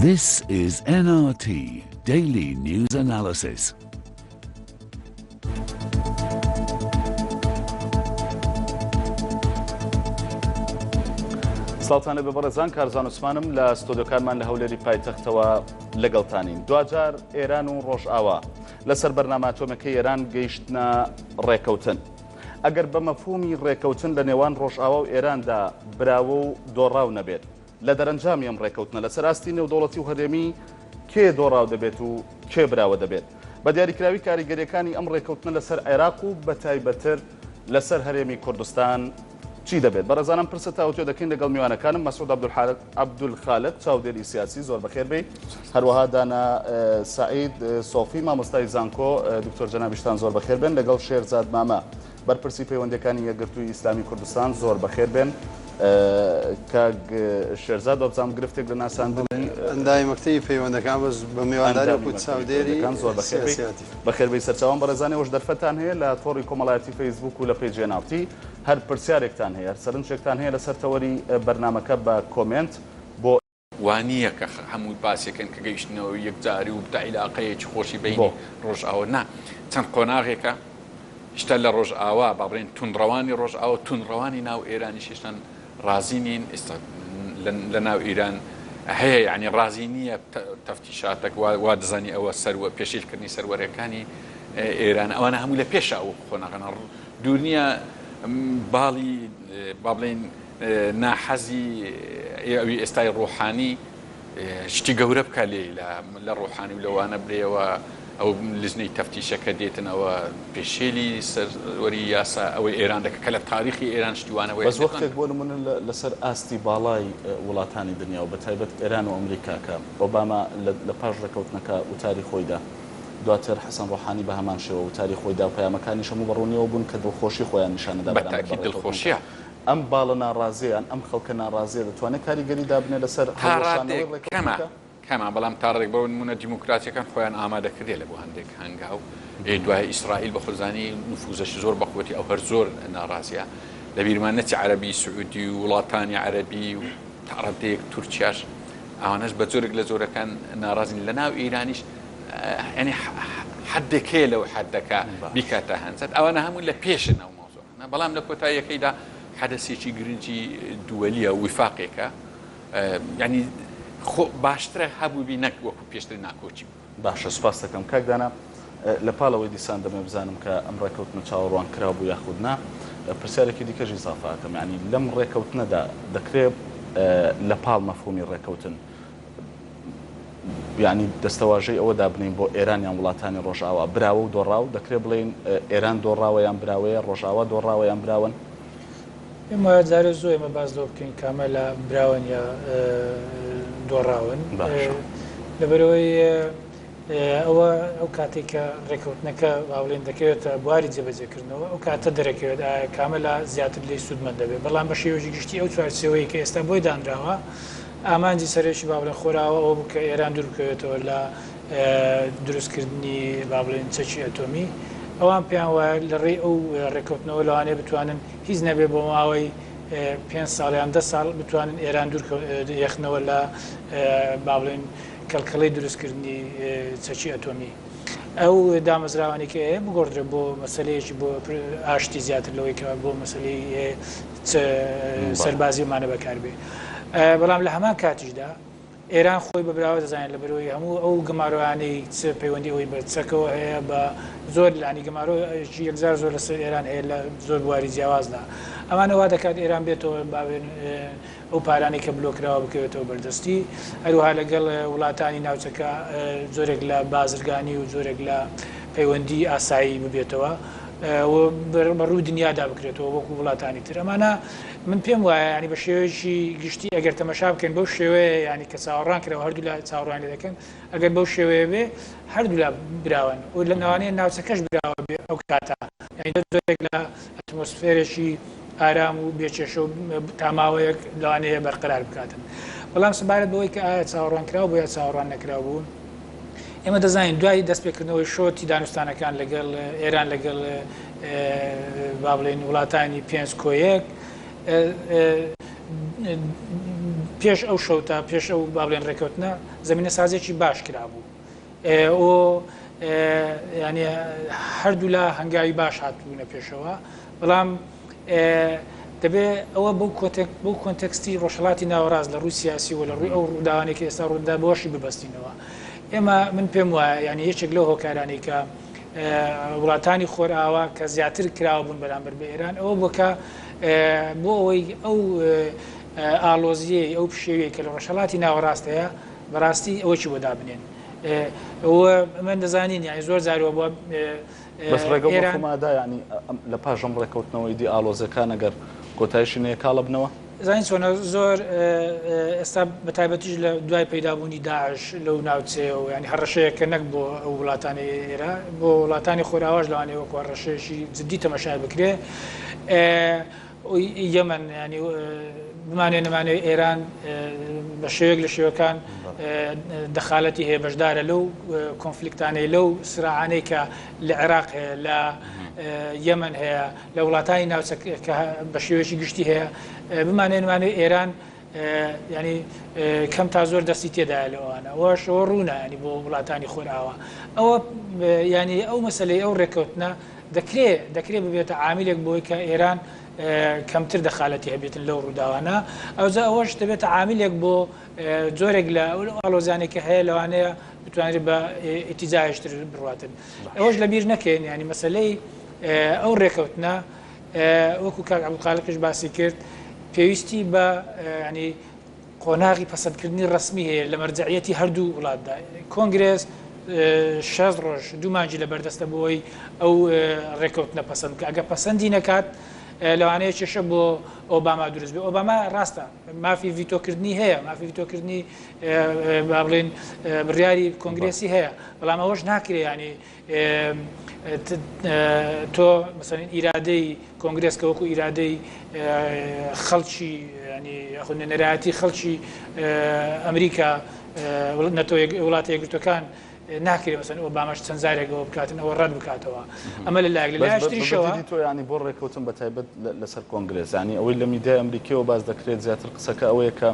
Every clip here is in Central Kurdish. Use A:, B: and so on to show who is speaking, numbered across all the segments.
A: This is NRT Daily News Analysis.
B: سڵاوتان لەبێ بەڕێزان کارزان عوسمانم لە ستۆدیۆکانمان لە هەولێری پایتەختەوە لەگەڵتانین دواجار ئێران و ڕۆژئاوا لەسەر بەرنامە ئەتۆمەکەی ئێران گەیشتنە ڕێکەوتن ئەگەر بە مەفهومی ڕێکەوتن لە نێوان ڕۆژئاوا و ئێراندا براوە و دۆڕاو نەبێت لە دەرەنجامی ئەم ڕێکەوتنە لەسەر ئاستی نێودەوڵەتی و هەرێمی کێ دۆڕاو دەبێت و کێ براوە دەبێت؟ بە دیاریکراوی کاریگەرییەکانی ئەم ڕێکەوتنە لەسەر عێراق و بەتایبەتر لەسەر هەرێمی کوردستان چی دەبێت؟ بەڕێزان ئەم پرسە تاوتوێ دەکەین لەگەڵ میوانەکانم مەسعود عەبدولخالق چاودێری سیاسی زۆر بەخێر بێی، هەروەها دانا سەعید سۆفی مامۆستای زانکۆ، دکتۆر جەنابیشتان زۆر بەخێر بێن، لەگەڵ شێرزاد مامە بەرپرسی پەیوەندیەکانی یەکگرتووی ئیسلامی کوردستان زۆر بەخێر بێن کاک شێرزاد وابزانم گرفتێک لە ناساندنی
C: ئەندامی مەکتەبی پەیوەندەکان بەس بە میوانداری وەکو چاودێری
B: زۆر بەخێر بێی بەخێر بێی سەرچاوان بەڕێزان ئێوەش دەرفەتان هەیە لە تۆڕی کۆمەڵایەتی فەیسبووک و لە پەیجی NRT هەر پرسیارێکتان هەیە هەر سەرنجێکتان هەیە لەسەر تەوەری بەرنامەکە بە کۆمێنت بۆ
D: وا نییە کە هەموو باسێکن کە گەیشتنەوە یەکجاری و بتە عیلاقەیەکی خۆشی بەینی ڕۆژئاوا نا چەند قۆناغێکە هیشتا لە ڕۆژئاوا با بڵێین توندڕەوانی ڕۆژئاوا توندڕەوانی ناو ئێرانیش هێشتان ڕازی نین ئێستا لە ناو ئیران هەیە یعنی ڕازی نییە تەفتیشاتەک وا دەزانی ئەوە سەروە پێشیلکردنی سەروەرەکانی ئێران ئەوانە هەموو لە پێشە ئەو قۆناغانە دوور نییە باڵی با بڵێین ناحەزی ئەوی ئێستای ڕۆحانی شتی گەورە بکا لێی لە ڕۆحانی و لەوانە بلێەوە ئەو لجنەی تەفتیشە کە دێتن ئەوە پێشێلی سەروەری یاسا ئەوەی ئێران دەکە کە لە تاریخی ئێران شتی وانەوەی
B: بەس وەختێک بۆ نمونە لەسەر ئاستی باڵای وڵاتانی دنیا و بەتایبەت ئێران و ئەمریکا کە ئۆباما لە پاش ڕێکەوتنەکە وتاری خۆیدا دواتر حەسەن ڕۆحانی بە هەمان شێوە وتاری خۆیدا و پەیامەکانیش هەموو بە ڕوونیەوە بوون کە دڵخۆشی خۆیان نیشانەدا
D: بە
B: بەرامبەر بە
D: تاکید
B: ڕێکەوتنەکە.
D: دڵخۆشیە.
B: ئەم باڵە ناڕازیە یان ئەم خەڵکە ناڕازیە دەتوانێت کاریگەری دابنێ لەسەر
D: تا
B: هەڵوەشانەوەی
D: ڕادەیەک کەمە
B: ڕێکەوتنەکە؟
D: کەمە بەڵام تا ڕادەیەک بۆ نموونە دیموکراتیەکان خۆیان ئامادە کردیە لە بۆ هەندێک هەنگاو ئێ دوای ئیسرائیل بە خۆزانی نفوزەشی زۆر بەقوەتی ئەو هەر زۆر ناڕازیە لە بیرمان نەچێ عەرەبی سعودی و وڵاتانی عەرەبی و تا ڕادەیەک تورکیاش ئەوانەش بە جۆرێک لە جۆرەکان ناڕازین لە ناو ئیرانیش یعنی حدێک هەیە لەو حدەکە بیکاتە هەنجەت ئەوانە هەموو لە پێشن ئەو مەوزوعانە بەڵام لە کۆتاییەکەیدا حەدەسێکی گرنگی دووەلیە ویفاقێکە یعنی خۆ باشترە هەبووبی نەک وەکو پێشتر ناکۆکی بوو.
B: باشە سوپاست دەکەم کاک دانا. لە پاڵ ئەوەی دیسان دەمەوێت بزانم کە ئەم ڕێکەوتنە چاوەڕوان کراو بوو یاخود نا، پرسیارێکی دیکەش ئیزافە ئەکەم یانی لەم ڕێکەوتنەدا دەکرێ لە پاڵ مەفهومی ڕێکەوتن یانی دەستەواژەی ئەوە دابنێین بۆ ئێران یان وڵاتانی ڕۆژئاوا براوە و دۆڕاو، دەکرێ بڵێین ئێران دۆڕاوە یان براوەیە، ڕۆژئاوا دۆڕاوە یان براوەن؟
E: پێم وایە جارێ زۆر ئێمە باس لەوە بکەین کامە لە براوەن یا دۆڕاون.
B: باشە.
E: لەبەرئەوەی ئەوە ئەو کاتێک کە ڕێکەوتنەکە با بڵێین دەکەوێتە بواری جێبەجێکردنەوە ئەو کاتە دەرەکەوێت ئایا کامە لە زیاتر لێی سوودمەند دەبێت بەڵام بە شێوەیەکی گشتی ئەو چوارچێوەیە کە ئێستا بۆی دانراوە ئامانجی سەرەکی با بڵێن خۆراوە ئەوە بوو کە ئێران دوور بکەوێتەوە لە دروستکردنی با بڵێن چەکی ئەتۆمی ئەوان پێیان وایە لە ڕێی ئەو ڕێککەوتنەوە لەوانەیە بتوانن هیچ نەبێ بۆ ماوەی پێنج ساڵ یان دە ساڵ بتوانن ئێران دوور یەخنەوە لە با بڵێن کەڵکەڵەی دروستکردنی چەکی ئەتۆمی. ئەو دامەزراوانەی کە هەیە بگۆڕدرێت بۆ مەسەلەیەکی بۆ ئاشتی زیاتر لەوەی کە بۆ مەسەلەی سەربازی ومانە بەکاربێ. بەڵام لە هەمان کاتیشدا ئێران خۆی بە براوە دەزانێت لە بەرەوەی هەموو ئەو گەمارۆیانەی چ پەیوەندی ئەوەی بە چەکەوە هەیە بە زۆر لانی گەمارۆ یەکجار زۆر لەسەر ئێران هەیە لە زۆر بواری جیاوازدا ئەمانە وا دەکات ئێران بێتەوە باوێن ئەو پارانەی کە بلۆکراوە بکەوێتەوە بەردەستی، هەروەها لەگەڵ وڵاتانی ناوچەکە جۆرێک لە بازرگانی و جۆرێک لە پەیوەندی ئاسایی ببێتەوە و بە ڕووی دنیادا بکرێتەوە وەکو وڵاتانی تر. ئەمانە من پێم وایە یانی بە شێوەیەکی گشتی ئەگەر تەمەشا بکەین بەو شێوەیە یانی کە چاوەڕوان کراوە هەردوولا چاوەڕوانی لێ دەکەن ئەگەر بەو شێوەیە بێ هەردوولا براوەن و لەوانەیە ناوچەکەش براوە بێ ئەو کاتە یانی جۆرێک لە ئەتمۆسفێرێکی ئارام و بێ کێشە و تا ماوەیەک لەوانەیە بەرقەرار بکاتن. بەڵام سەبارەت بەوەی کە ئایا چاوەڕوانکراو بوو یا چاوەڕوان نەکراو بوو، ئێمە دەزانین دوای دەستپێکردنەوەی شۆتی دانوستانەکان لەگەڵ ئێران لەگەڵ با بڵێین وڵاتانی پێنج کۆ یەک. پێش ئەو شەوتە پێش ئەو با بڵێن ڕێکەوتنە زمینە سازێکی باش کرابوو ئۆ یانی هەردوولا هەنگاوی باش هاتبوونە پێشەوە بەڵام دەبێ ئەوە بەو بەو کۆنتێکستی ڕۆژهەڵاتی ناوەڕاست لە ڕووی سیاسی و لە ڕووی ئەو ڕووداوانەی کە ئێستا ڕوودا بەوەشی ببەستینەوە ئێمە من پێم وایە یعنی یەکێک لەو هۆکارانەی کە وڵاتانی خۆرئاوا کە زیاتر کراوە بوون بەرامبەر بە ئێران ئەوە بووە کە بۆ ئەوەی ئەو ئاڵۆزیەی ئەو پشێویەی کە لە ڕۆژهەڵاتی ناوەڕاست هەیە بەڕاستی ئەوەی بۆ دابنێن ئەوە من دەزانین یعنی زۆر جارەوە بووە
B: بەس ڕێگە بۆ خۆمادا یعنی لە پاش ئەم ڕێکەوتنەوەی دی ئاڵۆزەکان ئەگەر کۆتایشی نەیە کاڵە بنەوە؟
E: زانین چۆنە زۆر ئێستا بە تایبەتیش لە دوای پەیدابوونی داعش لەو ناوچەیە و ینی هەڕەشەیەکە نەک بۆ ئەو وڵاتانی ئێرە بۆ وڵاتانی خۆراواش لەوانەیە وەکو هەڕەشەیەکی جدی تەمەشای بکرێ یەمەن ینی بمانێ نەمانێ ئێران بە شێوەیەک لە شێوەکان دەخالەتی هەیە بەشدارە لەو کۆنفلیکتانەی لەو سراعانەی کە لە عێراق هەیە لە یەمەن هەیە لە وڵاتانی ناوچە کە بە شێوەیەکی گشتی هەیە بمانێ نمانێ ئێران ینی کەم تا زۆر دەستی تێدایە لەوانە ئەوەش ئەوە ڕوونە ینی بۆ وڵاتانی خۆرئاوا ئەوە ینی ئەو مەسلەی ئەو ڕێککەوتنە دەکرێ دەکرێ ببێتە عامیلێک بۆی کە ئێران کەمتر دەخالەتی هەبێتن لەو ڕووداوانە ئەوجا ئەوەش دەبێتە عامیلێک بۆ جۆرێک لە ئاڵۆزیانێک کە هەیە لەوانەیە بتوانرێت بە ئیتیجاهێشتر بڕاتن ئەوەش لەبیر نەکەین ینی مەسلەی ئەو ڕێکەوتنە وەکو کاک عەبدولخالقیش باسی کرد پێویستی بە ینی قۆناغی پەسەندکردنی ڕەسمی هەیە لە مەرجەعیەتی هەردوو وڵاتدا. کۆنگرێس 60 ڕۆژ دوو مانگی لەبەردەستە بۆ ئەوەی ئەو ڕێککەوتنە پەسەند بکات. ئەگەر پەسەندی نەکات لەوانەیە کێشە بۆ ئۆباما دروست بێت. ئۆباما ڕاستە مافی ڤیتۆکردنی هەیە، مافی ڤیتۆکردنی با بڵێین بڕیاری کۆنگرێسی هەیە، بەڵام ئەوەش ناکرێ ینی تۆ مەسەلەن ئیرادەی کۆنگرێس کە وەکو ئیرادەی خەڵکی ینی یاخود نوێنەرایەتی خەڵکی ئەمریکا نەتەوە وڵاتە یەکگرتوەکان ناکرێ مەسەن ئۆباماش چەند جارێک ئەوە بکاتن ئەوە ڕەت بکاتەوە ئەمە لە لایەک لە لایەکی تریشەوە
B: تۆ ینی بۆ ڕێککەوتن بە تایبەت لەسەر کۆنگرێس ینی ئەوەی لە میدیای ئەمریکیەوە باس دەکرێت زیاتر قسەکە ئەوەیە کە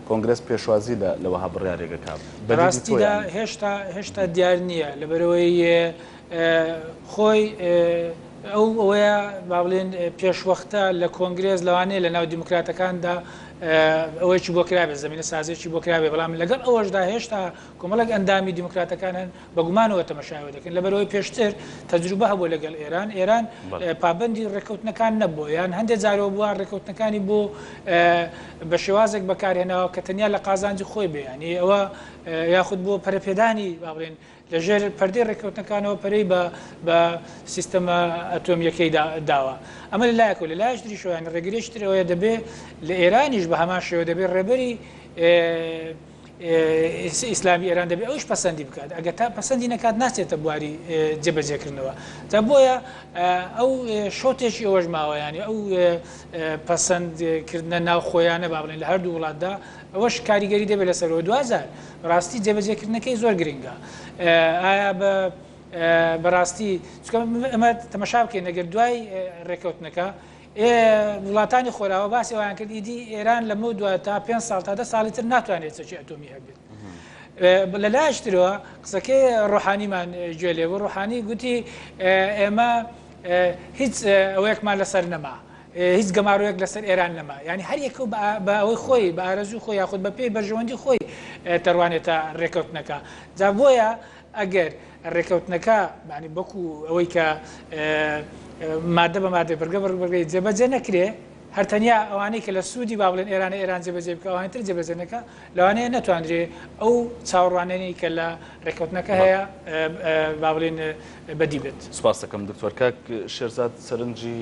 B: کۆنگرێس پێشوازی لە لە وەها بڕیارێک ئەکا
E: بە دیدی تۆ
B: ڕاستیدا
E: یانی؟ هێشتا هێشتا دیار نییە لەبەرئەوەی خۆی ئەو ئەوەیە با بڵێن پێشوەختە لە کۆنگرێس لەوانەیە لە ناو دیموکراتەکاندا ئەوەیەکی بۆ کرابێت زەمینە سازێکی بۆ کرابێت بەڵام لەگەڵ ئەوەشدا هێشتا کۆمەڵێک ئەندامی دیموکراتەکان هەن بە گومانەوە تەمەشای ئەوە دەکەن، لەبەرئەوەی پێشتر تەجروبە هەبووە لەگەڵ ئێران، ئێران پابەندی ڕێککەوتنەکان نەبووە، یان هەندێک جارەوە بووە ڕێککەوتنەکانی بۆ بە شێوازێک بەکارهێناوە کە تەنیا لە قازانجی خۆی بێ، یانی ئەوە یاخود بۆ پەرەپێدانی با بڵێین لەژێر پەردەی ڕێککەوتنەکانەوە پەرەی بە بە سیستەمە ئەتۆمییەکەی داوە. ئەمە لە لایەکەوە، لە لایەکی تریشەوە یانی ڕێگرییەکی تر ئەوەیە دەبێ لە ئێرانیش بە هەمان شێوە دەبێ ڕێبەری ئیسلامی ئێران دەبێت ئەوش پەسەندی بکات ئەگەر تا پەسەندی نەکات ناچێتە بواری جێبەجێکردنەوە تا بۆیە ئەو شۆتێکی ئەوەش ماوە ینی ئەو پەسەندکردنە ناوخۆیانە با بڵێن لە هەردوو وڵاتدا ئەوەش کاریگەری دەبێت لەسەرەوە دوازار ڕاستی جێبەجێکردنەکەی زۆر گرنگە ئایا بە بەڕاستی ئەمە تەمەشا بکەین ئەگەر دوای ڕێککەوتنەکە ئێ وڵاتانی خۆراوا باسی ئەوەیان کرد ئیدی ئێران لەمەو دوا تا پێنج ساڵ تا دە ساڵی تر ناتوانێت چەکی ئەتۆمی هەبێت. لە لایەکی ترەوە قسەکەی ڕۆحانیمان گوێ لێ بوو ڕۆحانی گوتی ئێمە هیچ ئەوەیەکمان لەسەر نەما هیچ گەمارۆیەک لەسەر ئێران نەما یعنی هەر یەکە بە ئەوەی خۆی بە ئارەزوو خۆی یاخود بە پێی بەرژەوەندی خۆی دەڕوانێتە ڕێکەوتنەکە جا بۆیە ئەگەر ڕێکەوتنەکە یانی وەکو ئەوەی کە مادە بە مادە بڕگە بە بڕگەی جێبەجێ نەکرێ هەر تەنیا ئەوانەی کە لە سوودی با بڵێن ئێرانە ئێران جێبەجێ بکە ئەوانی تر جێبەجێ نەکا لەوانەیە نەتوانرێ ئەو چاوەڕوانیانەی کە لە ڕێکەوتنەکە هەیە با بڵێن بەدی بێت.
B: سپاس دەکەم دکتۆر. کاک شێرزاد سەرنجی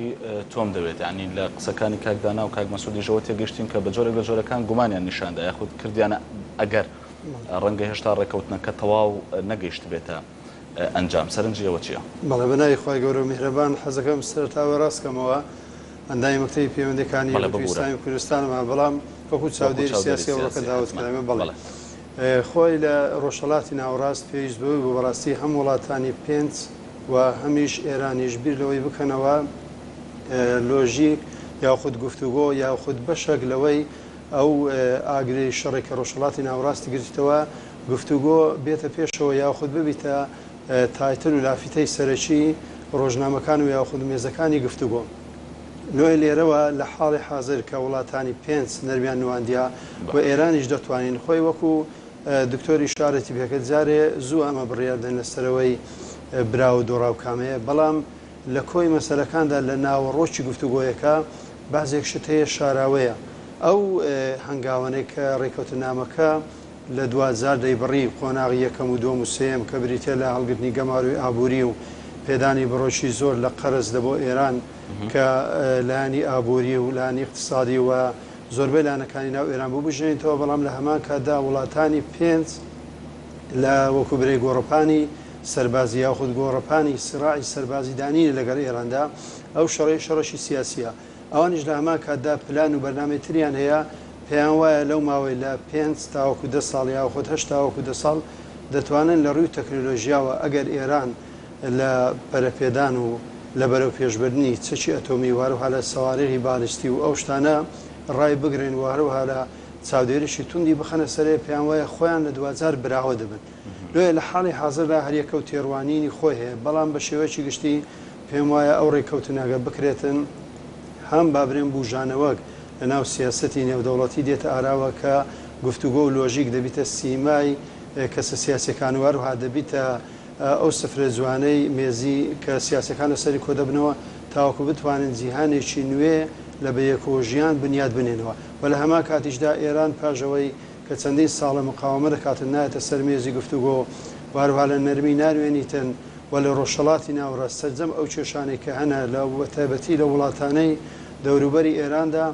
B: تۆم دەوێت یانی لە قسەکانی کاک دانا و کاک مەسعودیشەوە تێگەشتین کە بە جۆرێک لە جۆرەکان گومانیان نیشاندا یاخود کردیانە ئەگەر ڕەنگە هێشتا ڕێکەوتنەکە تەواو نەگەیشتبێتە ئەنجام، سەرنجی ئێوە چییە؟
C: بەڵێ بە ناوی خوای گەورە و میهرەبان، حەزەکەم سەرەتا ئەوە ڕاست کەمەوە ئەندامی مەکتەبی پەیوەندیەکانی
B: بەڵێ
C: یەکگرتووی
B: ببورە.
C: ئیسلامی کوردستانم بەڵام وەکو
B: وەکو
C: چاودێری
B: چاودێری
C: سیاسی ئەوڕۆکە
B: سیاسی
C: داوەت
B: حەتمەن.
C: کرامە بەڵێ
B: بەڵێ.
C: خۆی لە ڕۆژهەڵاتی ناوەڕاست پێویست بەوەی بوو بەڕاستی هەم وڵاتانی پێنچ و هەمیش ئێرانیش بیر لەوەی بکەنەوە لۆژیک یاخود گفتوگۆ یاخود بەشێک لەوەی. ئەو ئاگرەی شەڕێک کە ڕۆژهەڵاتی ناوەڕاستی گرتیتەوە گفتوگۆ بێتە پێشەوە یاخود ببیتە title و لافیتەی سەرەکی ڕۆژنامەکان و یاخود مێزەکانی گفتوگۆ. لۆیە لێرەوە لە حاڵی حازر کە وڵاتانی پێنچ نەرمیان نواندیە و ئێرانیش دەتوانین خۆی وەکو دکتۆر ئیشارەتی پێکرد جارێ زووە ئەمە بڕیار بدەین لە سەرەوەی براو و دۆڕاو کامەیە بەڵام لە کۆی مەسەلەکاندا لە ناوەڕۆکی گفتوگۆیەکە بەعزێک شت هەیە شاراوەیە ئەو هەنگاوانەی کە ڕێکەوتنامەکە لە دواجار دەیبڕی قۆناغی یەکەم و دووەم و سێیەم کە بریتیە لە هەڵگرتنی گەمارۆی ئابووری و پێدانی بڕێکی زۆر لە قەرز لە بۆ ئێران کە لایەنی ئابووری و لایەنی ئیقتسادی و زۆربەی لایەنەکانی ناو ئێران ببوژێنیتەوە بەڵام لە هەمان کاتدا وڵاتانی پێنج لە وەکو برەی گۆڕەپانی سەربازی یاخود گۆڕەپانی سراعی سەربازی دانینە لەگەڵ ئێراندا ئەو شەڕەی شەڕێکی سیاسیە ئەوانیش لە هەمان کاتدا پلان و بەرنامەی تریان هەیە، پێیان وایە لەو ماوەی لە پێنج تاوەکو دە ساڵ یاخود هەشت تاوەکو دە ساڵ دەتوانن لە ڕووی تەکنەلۆژیاوە ئەگەر ئێران لە پەرەپێدان و لە بەرەوپێشبردنی چەکی ئەتۆمی و هەروەها لە سەواریغی بالیستی و ئەو شتانە ڕایبگرن و هەروەها لە چاودێریی توندی بخەنە سەرێ پێیان وایە خۆیان لە دواجار براوە دەبن. لۆیە لە حاڵی حازردا هەریەکە و تێڕوانینی خۆی هەیە، بەڵام بە شێوەیەکی گشتی پێم وایە ئەو ڕێککەوتنە گەر بکرێتن هەم با برێم بوژانەوەک لە ناو سیاسەتی نێودەوڵەتی دێتە ئاراوە کە گفتوگۆ و لۆژیک دەبیتە سیمای کەسە سیاسیەکان و هەروەها دەبیتە ئەو سفرە جوانەی مێزی کە سیاسیەکان لەسەری کۆدەبنەوە تاوەکو بتوانن جیهانێکی نوێ لە بەیەکەوە ژیان بنیات بنێنەوە و لە هەمان کاتیشدا ئێران پاش ئەوەی کە چەندین ساڵە مقاوەمە دەکاتن نایەتە سەر مێزی گفتوگۆ و هەروەها لە نەرمی نانوێنیتن و لە ڕۆژهەڵاتی ناوەڕاست سەرجەم ئەو کێشانەی کە هەنە لە بەتایبەتی لە وڵاتانەی دەوروبەری ئێراندا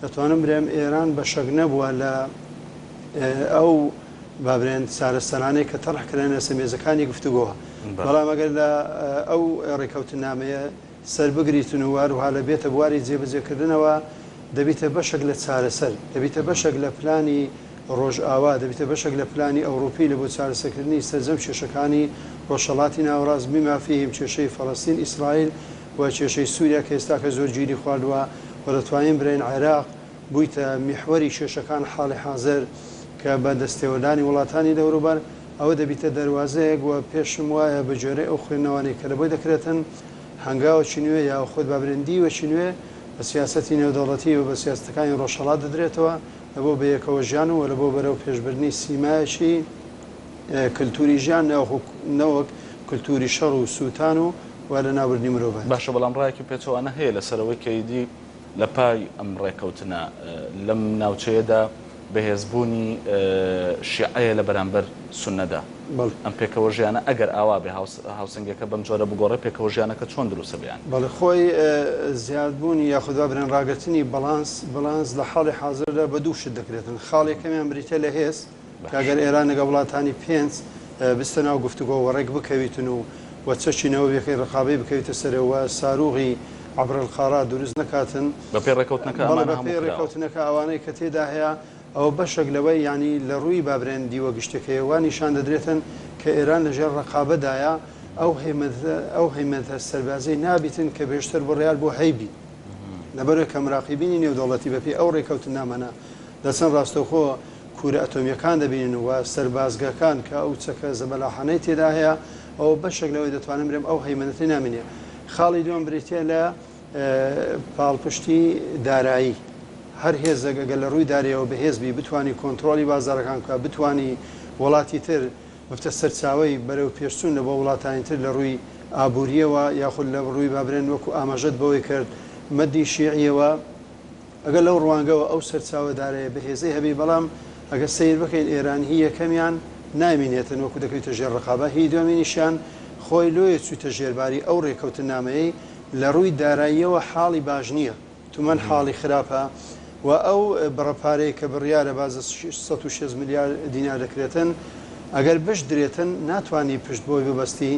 C: دەتوانم برێم ئێران بەشەک نەبووە لە ئەو با برێن چارەسەرانەی کە تەڕح کرێنە سەر مێزەکانی گفتوگۆوە بەڵام ئەگەر لە ئەو ڕێکەوتنامەیە سەربگریتن و هەروەها لە بێتە بواری جێبەجێکردنەوە، دەبیتە بەشێک لە چارەسەر، دەبیتە بەشێک لە پلانی ڕۆژئاوا، دەبیتە بەشێک لە پلانی ئەوڕوپی لە بۆ چارەسەرکردنی سەرجەم کێشەکانی ڕۆژهەڵاتی ناوەڕاست بما فیهم کێشەی فەڵەستین ئیسرائیل و کێشەی سوریا کە ئێستاکە زۆر گیری خواردوە و دەتوانین برێین عێراق بویتە میحوەری کێشەکان حاڵی حازر کە بە دەستێوەردانی وڵاتانی دەوروبەر ئەوە دەبیتە دەروازەیەک و پێشم وایە بە گوێرەی ئەو خوێندنەوانەی کە لە بۆی دەکرێتن هەنگاوێکی نوێ یاخود با برێن دیوێکی نوێ بە سیاسەتی نێودەوڵەتی و بە سیاسەتەکانی ڕۆژهەڵات دەدرێتەوە لە بۆ بەیەکەوەژیان و لە بۆ بەرەو پێشبردنی سیمایەکی کلتوری ژیان نەوەک کلتوری شەڕ و سووتان و و لەناوبردنی مرۆڤایەتی.
B: باشە بەڵام ڕایەکی پێچەوانە هەیە لەسەر ئەوەی کە ئیدی لە پای ئەم ڕێکەوتنە لەم ناوچەیەدا بەهێزبوونی شیعەیە لە بەرامبەر سوننەدا. ئەم پێکەوە ژیانە ئەگەر ئاوا بێ هاوسەنگیەکە بەم جۆرە بگۆڕێ پێکەوە ژیانەکە چۆن دروست ئەبێ یان؟
C: بەڵێ خۆی زیادبوونی یاخود با برێن ڕاگرتنی بەڵانس بەڵانس لە حاڵی حازردا بە دوو شت دەکرێتن خاڵ یەکەمیان بریتیە لە هێز کە ئەگەر ئێران لەگەڵ وڵاتانی پێنج بچتە ناو گفتوگۆ و ڕێک بکەویتن و و چەکی نەوەویەکەی ڕقابەی بکەویتە سەرێ و ساروغی عبر القارات دروست نەکاتن.
B: بەپێی ڕێکەوتنەکە
C: بەڵێ
B: ئەمانە هەموو
C: بەپێی
B: کراوە.
C: ڕێکەوتنەکە ئەوانەی کە تێدا هەیە ئەوە بەشێک لەوەی یانی لە ڕووی با برێن دیوە گشتیەکەیە وا نیشان دەدرێتن کە ئێران لە ژێر ڕەقابەدایە ئەو هەیمەنتە ئەو هەیمەنتە سەربازیەی نابیتن کە پێشتر بڕیار بوو هەیبی لەبەرئەوەی کە مراقیبینی نێودەوڵەتی بەپێی ئەو ڕێکەوتنامانە دەچن ڕاستەوخۆ کوورە ئەتۆمییەکان دەبینن و سەربازگەکان کە ئەو چەکە زەبەلاحانەی تێدا هەیە، ئەوە بەشێک لەوەی دەتوانم برێم ئەو هەیمەنەتەی نامینێ. خاڵی دووەم بریتییە لە پاڵپشتی دارایی. هەر هێزێک ئەگەر لە ڕووی دارایەوە بەهێز بی، بتوانی کۆنترۆڵی بازاڕەکان بکا، بتوانی وڵاتی تر ببتە سەرچاوەی بەرەو پێشچوون لە بۆ وڵاتانی تر لە ڕووی ئابوورییەوە یاخود لە ڕووی با برێن وەکوو ئاماژەت بەوەی کرد مەدی شیعییەوە، ئەگەر لەو ڕوانگەوە ئەو سەرچاوە دارایە بەهێزەی هەبی، بەڵام ئەگەر سەیر بکەین ئێران هی یەکەمیان نامینێتن وەکو دەکەویتە ژێر ڕقابە، هی دووەمینیشیان خۆی لۆیە چوویتە ژێر باری ئەو ڕێکەوتننامەیەی لە ڕووی داراییەوە حاڵی باش نییە، تومەن حاڵی خراپە و ئەو بڕە پارەی کە بڕیارە بازە 160 ملیار دینار دەکرێتن ئەگەر بشدرێتن ناتوانی پشت بۆی ببەستی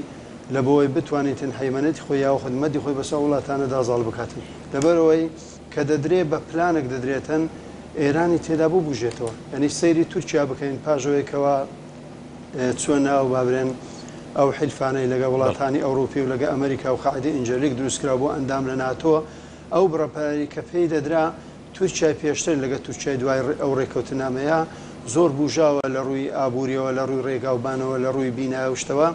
C: لە بۆی بتوانیتن هەیمەنەتی خۆی یاخود مەدی خۆی بەسەر وڵاتانەدا زاڵ بکاتن لەبەرئەوەی کە دەدرێ بە پلانێک دەدرێتن ئێرانی تێدا ببوژێتەوە یانی سەیری تورکیا بکەین پاش ئەوەی کەوا چوە ناو بابرێن ئەو حیلفانەی لەگە وڵاتانی ئەوروپی و لەگە ئەمریکا و قاعدەی ئینجەرلیک دروست کرا بۆ ئەندام لە ناتۆ ئەو بڕە پارەی کە پێی دەدرا تورکیای پێشتر لەگە تورکیای دوای ئەو ڕێکەوتنامەیە زۆر بوژاوە لە ڕووی ئابووریەوە لە ڕووی ڕێگاوبانەوە لە ڕووی بینایە و شتەوە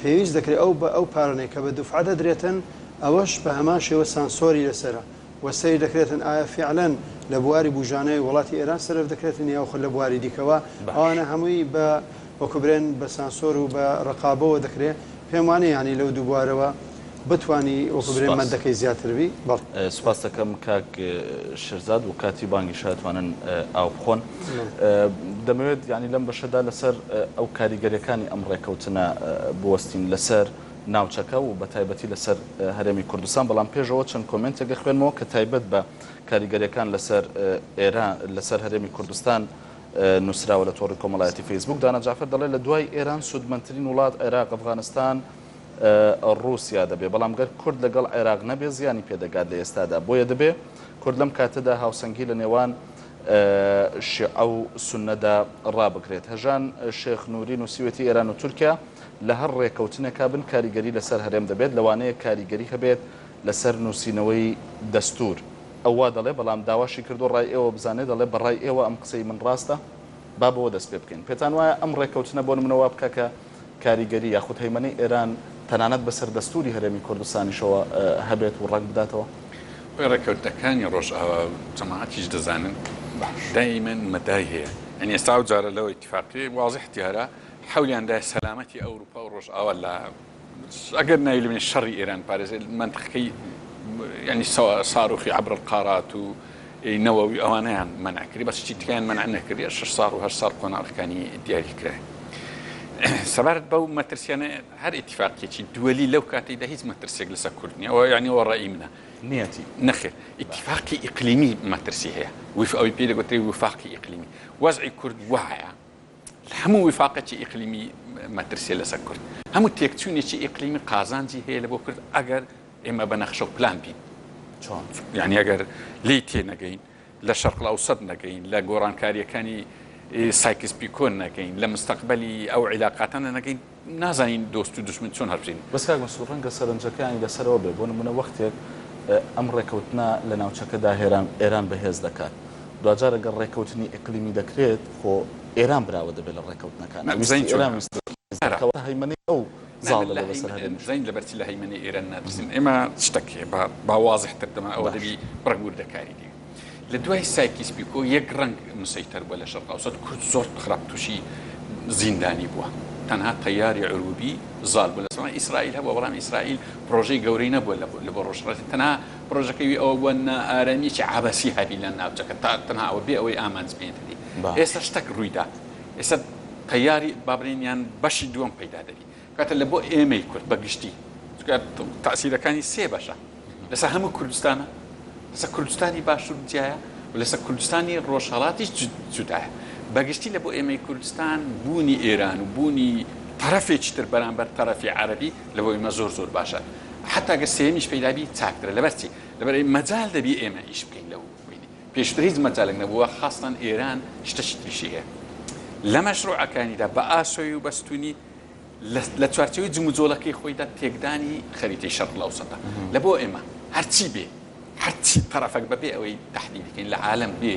C: پێویست دەکرێت ئەو بە ئەو پارانەی کە بە دوفعە دەدرێتن ئەوەش بە هەمان شێوە سانسۆری لەسەرە و سەیر دەکرێتن ئایا فیعلەن لە بواری بوژانەوەی وڵاتی ئێران سەرف دەکرێتن یاخود لە بواری دیکەوە
B: باش.
C: ئەوانە هەمووی بە وەکو برێن بە سانسۆر و بە ڕەقابەوە دەکرێ پێم وانیە یانی لەو دوو بوارەوە بتوانی وەکو برێن
B: سوپاس.
C: مەدەکەی زیاتر بی بەڵێ.
B: سوپاست دەکەم کاک شێرزاد و کاتی بانگیشە ئەتوانن ئاو بخۆن. دەمەوێت یانی لەم بەشەدا لەسەر ئەو کاریگەریەکانی ئەم ڕێکەوتنە بوەستین لەسەر ناوچەکە و بەتایبەتی لەسەر هەرێمی کوردستان، بەڵام پێش ئەوە چەند کۆمێنتێک ئەخوێنمەوە کە تایبەت بە کاریگەریەکان لەسەر ئێران لەسەر هەرێمی کوردستان نووسراوە لە تۆڕی کۆمەڵایەتی فەیسبوک. دانا جەعفەر دەڵێت لە دوای ئێران سوودمەندترین وڵات عێراق، ئەفغانستان، ڕووسیا دەبێ، بەڵام گەر کورد لەگەڵ عێراق نەبێ زیانی پێدەگات لە ئێستادا، بۆیە دەبێ کورد لەم کاتەدا هاوسەنگی لە نێوان شیعە و سوننەدا ڕابگرێت. هەژان شێخ نوری نووسیوێتی ئێران و تورکیا لە هەر ڕێکەوتنێکا بن کاریگەری لەسەر هەرێم دەبێت، لەوانەیە کاریگەری هەبێت لەسەر نووسینەوەی دەستوور. ئەو وا دەڵێ، بەڵام داواشی کردووە ڕای ئێوە بزانێ، دەڵێ بە ڕای ئێوە ئەم قسەی من ڕاستە؟ با بەوە دەست پێ بکەین. پێتان وایە ئەم ڕێکەوتنە بۆ نموونە وا بکا کە کاریگەری یاخود هەیمەنەی ئێران تەنانەت بەسەر دەستووری هەرێمی کوردستانیشەوە هەبێت و ڕەنگ بداتەوە؟
D: خۆی ڕێکەوتنەکانی ڕۆژئاوا و جەماعەتیش دەزانن دایمەن مەدای هەیە. یانی ئێستا ئەو جارە لەو ئیتیفاقیەی وازح دیارە حەولیان دایە سەلامەتی ئەوروپا و ڕۆژئاوا لە ئەگەر ناوی لێ بنێ شەڕی ئێران پارێزێ مەنتقەکەی یانی ساروخی عبر القارات و نەوەوی ئەوانەیان مەنع کردی بەس شتی تکیان مەنع نەکردی شش ساڵ و هەشت ساڵ قۆناغەکانی دیاری کرای سەبارەت بەو مەترسیانە هەر ئیتفاقیەکی دووەلی لەو کاتەیدا هیچ مەترسیەک لەسەر کورد نییە ئەوە یعنی ئەوە ڕەئی منە
B: نیەتی
D: نەخێر ئیتفاقی ئیقلیمی مەترسی هەیە وف ئەوی پێی دەگوترێ وفاقی ئیقلیمی وەزعی کورد وایە هەموو وفاقێکی ئیقلیمی مەترسیە لەسەر کورد هەموو تێکچوونێکی ئیقلیمی قازانجی هەیە لە بۆ کورد ئەگەر ئێمە بە نەخشە و پلان بین
B: چۆن؟
D: یانی ئەگەر لێی تێنەگەین، لە شەرقلئەوسەت نەگەین، لە گۆڕانکارییەکانی سایکس پیکۆ نەگەین، لە مستەقبەلی ئەو عیلاقاتانە نەگەین، نازانین دۆست و دوژمن چۆن هەڵبژێرین.
B: بەس کاک مەسرور ڕەنگە سەرنجەکانی لەسەر ئەوە بێت، بۆ نموونە وەختێک ئەم ڕێکەوتنە لە ناوچەکەدا ئێران بەهێز دەکات، دواجار ئەگەر ڕێکەوتنی ئیقلیمی دەکرێت، خۆ ئێران براوە دەبێت لە ڕێکەوتنەکان، ویستی ئێران ویستی کەواتە هەیمەنەی ئەو زاڵ دەبێت بەسەر هەرێمیش.
D: زین لەبەرچی لە هەیمەنەی ئێران ناترسین؟ ئێمە شتەک هەیە با با وازحتر دەما ئەوە
B: باش.
D: دەبی بڕێک وردەکاری دێ. لە دوای سایکیس پیکۆ یەک ڕەنگ مسەیتەر بووە لە شەرق ئەوسەت کورد زۆر خراپ تووشی زیندانی بووە. تەنها تەیاری عروبی زاڵ بوو لە سەما ئیسرائیل هەبووە بەڵام ئیسرائیل پرۆژەی گەورەی نەبووە لە لە بۆ ڕۆژهەڵاتی تەنها پرۆژەکەی وی ئەوە بووە نائارامییەکی عەبەسی هەبی لە ناوچەکە تا تەنها ئەوە بێ ئەوەی ئامانج بێنێتە دی.
B: باش.
D: ئێستا شتەک ڕوویدا ئێستا تەیاری با بڵێین یان بەشی دووەم پەیدا دەبی کاتە لە بۆ ئێمەی کورد بە گشتی چونکە تەئسیرەکانی سێ بەشە لەسەر هەموو کوردستانە لەسەر کوردستانی باشوور جیایە و لەسەر کوردستانی ڕۆژهەڵاتیش جودایە بە گشتی لە بۆ ئێمەی کوردستان بوونی ئێران و بوونی تەرەفێکی تر بەرامبەر تەرەفی عەرەبی لە بۆ ئێمە زۆر زۆر باشە حتا گەر سێیەمیش پەیدا بی چاکترە لەبەر چی لەبەر مەجال دەبی ئێمە ئیش بکەین لەو پێشتر هیچ مەجالێک نەبووە، خاستەن ئێران شتەکی تریشی هەیە لە مەشروعەکانیدا بە ئاسۆی و بە ستونی لە چوارچێوەی جموجۆڵەکەی خۆیدا تێکدانی خەریتەی شەرق الاوسەتە لە بۆ ئێمە هەرچی بێ هەرچی تەرەفەک بەبێ ئەوەی تەحدیدی کەین لە عالەم بێ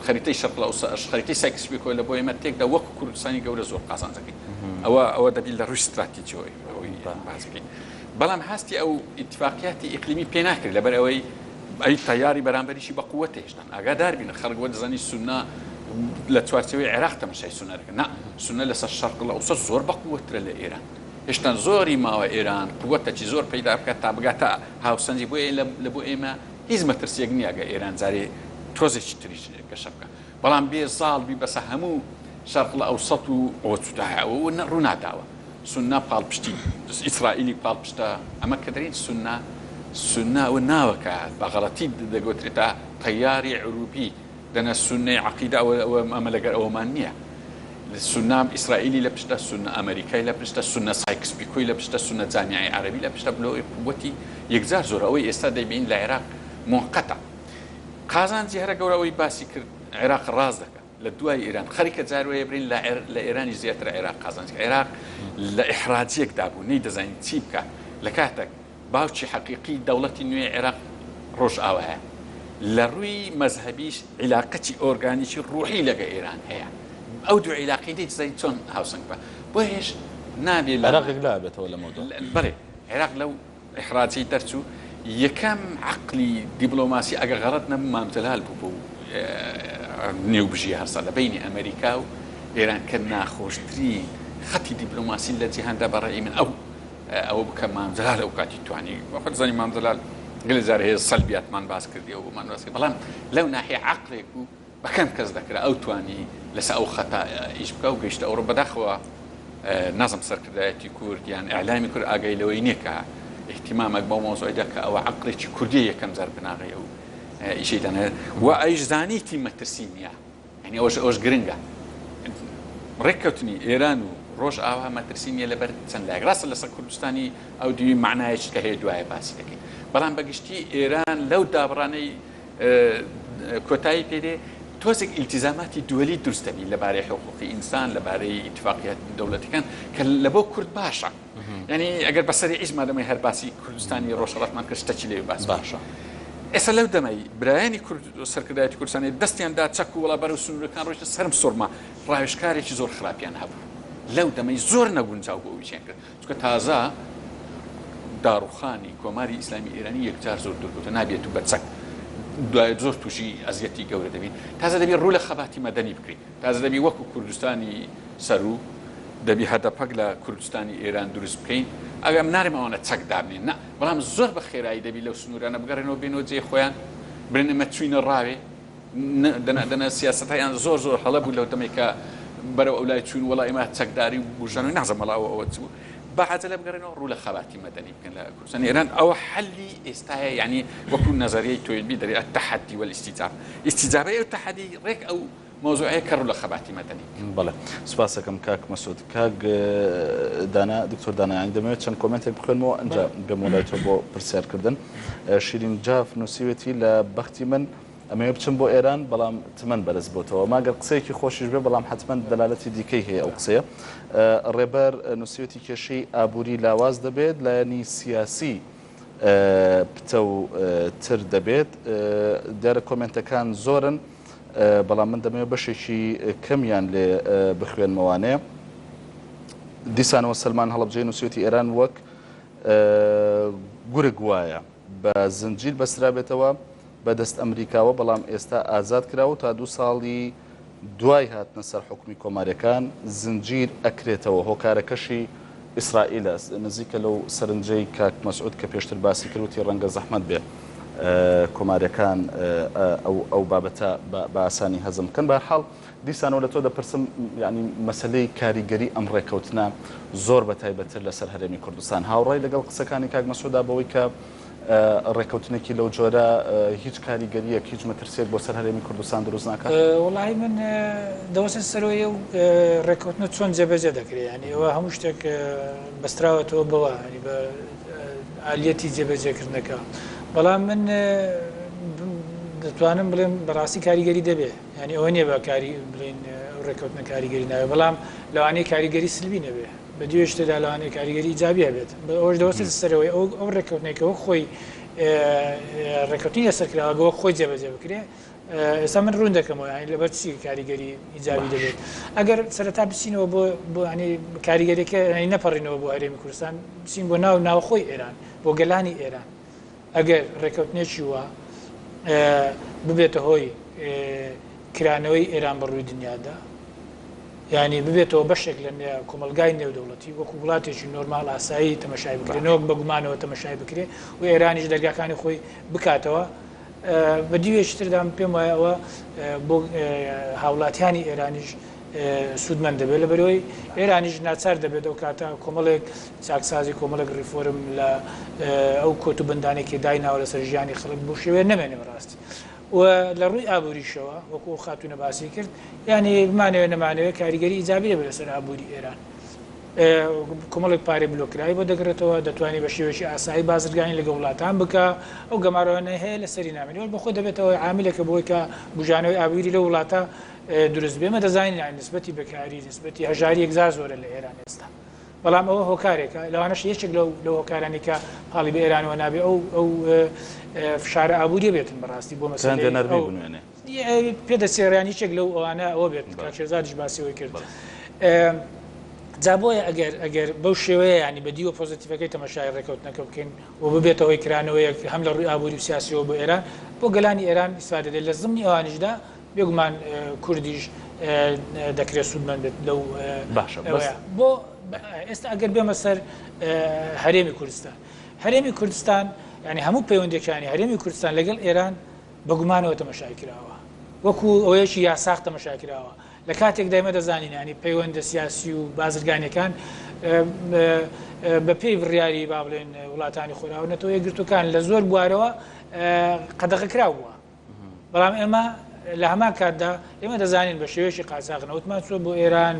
D: خەریتەی شەرق الاوسەت خەریتەی سایکس پیکۆ لە بۆ ئێمە تێکدا وەکو کوردستانی گەورە زۆر قازانج دەکەین ئەوە ئەوە دەبی لە ڕووی ستراتیجیەوە ئەوەی باس بکەین بەڵام هەستی ئەو ئیتفاقیاتی ئیقلیمی پێ ناکرێت لەبەر ئەوەی ئەی تەیاری بەرامبەریشی بە قوەتە هێشتان ئاگادار بین خەڵک وە دەزانی سونە لە چوارچێوەی عێراق تەمەشای سونە دەکەن نا سونە لەسەر شەرق الاوسط زۆر بە قوەترە لە ئێران هێشتان زۆری ماوە ئێران قوەتەکی زۆر پەیدا بکات تا بگاتە هاوسەنگی بۆیە لە بۆ ئێمە هیچ مەترسیەک نییە گە ئێران جارێ تۆزێکی تریش گەشە بکە بەڵام بێ زاڵ بی بەسە هەموو شەرق الاوسط و ئەوە چودایە ئەوە ڕووناداوە سوننە پاڵپشتی ئیسرائیلی پاڵپشتە ئەمە کە دەرین سوننە سوننە ئەوە ناوەکە بە غەڵەتی دەگوترێتە تەیاری عروبی دەنا سوننەی عەقیدە ئەوە ئەوە ئەمە لەگەر ئەوەمان نییە سوننە ئیسرائیلی لە پشتە سوننە ئەمریکای لە پشتە سوننە سایکس پیکۆی لە پشتە سوننە جامیعەی عەرەبی لە پشتە بلۆی قوتی یەکجار زۆرە ئەوەی ئێستا دەیبین لە عێراق موقتە قازانجی هەرە گەورە ئەوەی باسی کرد عێراق ڕاست دەکات لە دوای ئێران خەریکە جار وەیە برین لە لە ئێرانیش زیاتر عێراق قازانج کرد. عێراق لە ئیحراجیەک دابوو نەیدەزانی چی بکا لە کاتەک باوکی حەقیقی دەوڵەتی نوێی عێراق ڕۆژئاوایە. لە ڕووی مەزهەبیش عیلاقەکی ئۆرگانیکی ڕوحی لەگە ئێران هەیە ئەو دوو عیلاقەی دەیتزانی چۆن هاوسەنگ بە بۆیەش نابێ لە
B: عێراق یەکلا بێتەوە لە مەودوا.
D: بەڵێ عێراق لەو ئیحراجەی دەرچوو یەکەم عەقلی دیبلۆماسی ئەگەر غەڵەت نەبم مام جەلال بوو بەو نێوبژیە هەرسا لە بەینی ئەمەریکا و ئێران کە ناخۆشترین خەتی دیبلۆماسی لە جیهاندا بە ڕەئی من ئەو ئەوە بکە مام جەلال ئەو کاتی توانی خۆت زانی مام جەلال گەلێ جار هەیە سەلبیاتمان باس کردی ئەو بۆمان باس کرد بەڵام لەو ناحیە عەقلێک بوو بە کەم کەس دەکرا ئەو توانی لەسە ئەو خەتا ئیش بکا و گەیشتە ئەوڕۆ بەداخەوە نازم سەرکردایەتی کورد یان ئیعلامی کورد ئاگای لەوەی نییە کە ئیهتیمامێک بەو مەوزوعیدا کە ئەوە عەقلێکی کوردیە یەکەم جار بناغەی ئەو ئیشەی دانا و ئەیش زانیتی مەترسی نییە یانی ئەوەش ئەوەش گرنگە ڕێککەوتنی ئێران و ڕۆژئاوا مەترسی نییە لەبەر چەند لایەک ڕاستە لەسەر کوردستانی ئەو دیوی مەعنایەکی کە هەیە دوایە باسی دەکەین بەڵام بەگشتی ئێران لەو دابڕانەی کۆتایی پێ دێ تۆزێک ئیلتیزاماتی دووەلی دروست دەبی لەبارەی حقوقی ئینسان لەبارەی ئیتفاقیات دەوڵەتەکان کە لە بۆ کورد باشە یعنی ئەگەر بە سەری عیش مادەمەی هەر باسی کوردستانی ڕۆژهەڵاتمان کرد شتەکی لێ باس
B: باشە.
D: ئێستا لەو دەمەی برایانی کورد سەرکردایەتی کوردستانی دەستیان دا چەک و وڵا بەرەو سنوورەکان ڕۆیشتن سەرم سوڕما ڕاوێژکارێکی زۆر خراپیان هەبوو لەو دەمەی زۆر نەگونجاو بۆ ئەویشیان کرد چونکە تازە داڕوخانی کۆماری ئیسلامی ئێرانی یەکجار زۆر دوور کەوتە نابێت و بە چەک دوای زۆر تووشی ئەزیەتی گەورە دەبین تازە دەبی ڕوو لە خەباتی مەدەنی بکرێت تازە دەبی وەکو کوردستانی سەروو دەبی هەدەپەک لە کوردستانی ئێران دروست بکەین ئەگەر من نارێم ئەوانە چەک دابنێن نا بەڵام زۆر بە خێرایی دەبی لەو سنوورانە بگەڕێنەوە بێنەوە جێی خۆیان برێن ئێمە چوینە ڕاوێ دەنا دەنا سیاسەتەیان زۆر زۆر هەڵە بوو لەو دەمێک کە بەرەو ئەو لای چوون وەڵا ئێمە چەکداری و بوژانەوەی نازم وەڵا ئەوە ئەوە چ بوو بە عەجەلە بگەڕێنەوە ڕوو لە خەباتی مەدەنی بکەن لە کوردستانی ئێران ئەوە حەلی ئێستایە یعنی وەکو نەزەریەی تۆینبی دەرێ التحدی والاستجابە ئیستیجابەی ئەو تەحەدی ڕێک ئەو مەوزوعەیە کە ڕوو لە خەباتی مەدەنی بکەن.
B: بەڵێ سوپاسەکەم کاک مەسعود. کاک دانا، دکتۆر دانا یانی دەمەوێت چەند کۆمێنتێک بخوێنمەوە ئەنجا بێمەوە لای تۆ بۆ پرسیارکردن. شیرین جاف نووسیوێتی لە بەختی من ئەمەوێ بچم بۆ ئێران بەڵام تمەن بەرز بۆتەوە. ماگەر قسەیەکی خۆشیش بێ بەڵام حەتمەن دەلالەتی دیکەی هەیە ئەو قسەیە. ڕێبەر نووسیوێتی کێشەی ئابووری لاواز دەبێت، لایەنی سیاسی پتەو تر دەبێت. دیارە کۆمێنتەکان زۆرن. بەڵام من دەمەوێت بەشێکی کەمیان لێ بخوێنمەوانێ. دیسانەوە سەلمان هەڵەبجەی نووسیوێتی ئێران وەک گورگ وایە بە زنجیر بەسترابێتەوە بە دەست ئەمریکاوە بەڵام ئێستا ئازاد کراوە و تا دوو ساڵی دوای هاتنە سەر حوکمی کۆماریەکان زنجیر ئەکرێتەوە هۆکارەکەشی ئیسرائیلە، نزیکە لەو سەرنجەی کاک مەسعود کە پێشتر باسی کرد وتی ڕەنگە زەحمەت بێ کۆماریەکان ئەو ئەو بابەتە بە ئاسانی هەزم بکەن. بەهەرحاڵ دیسانەوە لە تۆ دەپرسم یانی مەسەلەی کاریگەری ئەم ڕێکەوتنە زۆر بە تایبەتتر لەسەر هەرێمی کوردستان هاوڕای لەگەڵ قسەکانی کاک مەسعودا بەوەی کە ڕێکەوتنێکی لەو جۆرە هیچ کاریگەرییەک، هیچ مەترسییەک بۆ سەر هەرێمی کوردستان دروست ناکات؟
E: وەڵاهی من دەوەستە سەرەوەی ئەو ڕێکەوتنە چۆن جێبەجێ دەکرێت، یانی ئەوە هەموو شتێک بەستراوەتەوە بەوە، یانی بە ئالیەتی جێبەجێکردنەکە. بەڵام من دەتوانم بڵێم بەڕاستی کاریگەری دەبێ، یانی ئەوە نییە بە کاری بڵێین ئەو ڕێکەوتنە کاریگەری نابێ، بەڵام لەوانەیە کاریگەری سلبی نەبێ. بە دیوێکی تردا لەوانەیە کاریگەری ئیجابی هەبێت، ئەوەش دەوەستێتە سەرەوەی ئەو ئەو ڕێککەوتنەی کە وەک خۆی ڕێککەوتنی لەسەر کراوە گە وەک خۆی جێبەجێ بکرێ. ئێستا من ڕوون دەکەمەوە یانی لەبەر چی کاریگەری ئیجابی دەبێت. ئەگەر سەرەتا بچینەوە بۆ بۆ یانی کاریگەریەکە یانی نەپەڕینەوە بۆ هەرێمی کوردستان، بچین بۆ ناو ناوخۆی ئێران، بۆ گەلانی ئێران. ئەگەر ڕێککەوتنێکی وا ببێتە هۆی کرانەوەی ئێران بە ڕووی دنیادا، یانی ببێتەوە بەشێک لە کۆمەڵگای نێودەوڵەتی، وەکو وڵاتێکی نۆرماڵ ئاسایی تەمەشای بکرێ، نەوەک بە گومانەوە تەمەشای بکرێ و ئێرانیش دەرگاکانی خۆی بکاتەوە. بە دیوێکی تردا من پێم وایە ئەوە بۆ هاوڵاتیانی ئێرانیش سوودمەند دەبێت، لەبەرئەوەی ئێرانیش ناچار دەبێت ئەو کاتە کۆمەڵێک چاکسازی، کۆمەڵێک ڕیفۆرم لە ئەو کۆت و بەندانەی کە دایناوە لەسەر ژیانی خەڵک بەو شێوەیە نەمێنێ بەڕاستی. و لە ڕووی ئابووریشەوە وەکو ئەو خاتوونە باسی کرد، یانی بمانەوێ نەمانەوێ کاریگەری ئیجابی دەبێت لەسەر ئابووری ئێران. کۆمەڵێک پارەی بلۆککراوی بۆ دەگەڕێتەوە، دەتوانێت بە شێوەیەکی ئاسایی بازرگانی لەگەڵ وڵاتان بکا، ئەو گەمارۆیانەی هەیە لەسەری نامێنێت، ئەوەش بەخۆی دەبێتەوە عاملێکە بۆی کە بوژانەوەی ئابووری لەو وڵاتە دروست بێ. ئێمە دەزانین یانی نسبەتی بێکاری، نسبەتی هەژاری یەکجار زۆرە لە ئێران ئێستا. بەڵام ئەوە هۆکارێکە لەوانەش یەکێک لەو لەو هۆکارانی کە پاڵی بە ئێرانەوە نابێ ئەو ئەو فشارە ئابووریە بێتن بەڕاستی بۆ مەسەلەی
B: نەرمی بنوێنێ
E: پێدەچێ ڕیان یەکێک لەو ئەوانە ئەوە بێت کاک شێرزادیش باسی ئەوەی کرد. جا بۆیە ئەگەر ئەگەر بەو شێوەیە ینی بە دیوە پۆزیتیڤەکەی تەمەشای ڕێکەوتنەکە بکەین و ببێتە هۆی کرانەوەیەک هەم لە ڕووی ئابووری و سیاسیەوە بۆ ئێران بۆ گەلانی ئێران ئیسفادە دێت لە زمنی ئەوانیشدا بێگومان کوردیش دەکرێت سوودمەند بێت لەو
B: باشە بەس
E: بۆ ئێستا ئەگەر بێمە سەر هەرێمی کوردستان هەرێمی کوردستان ینی هەموو پەیوەندەکانی هەرێمی کوردستان لەگەڵ ئێران بە گومانەوە تەمەشای کراوە وەکو ئەوەیەکی یاساغ تەمەشا کراوە لە کاتێکدا ئێمە دەزانین ینی پەیوەندە سیاسی و بازرگانیەکان بە پێی بڕیاری با بڵێن وڵاتانی خۆراوە نەتەوە یەکگرتووەکان لە زۆر بوارەوە قەدەغە کراو بووە بەڵام ئێمە لە هەمان کاتدا ئێمە دەزانین بە شێوەیەکی قاچاغ نەوتمان چووە بۆ ئێران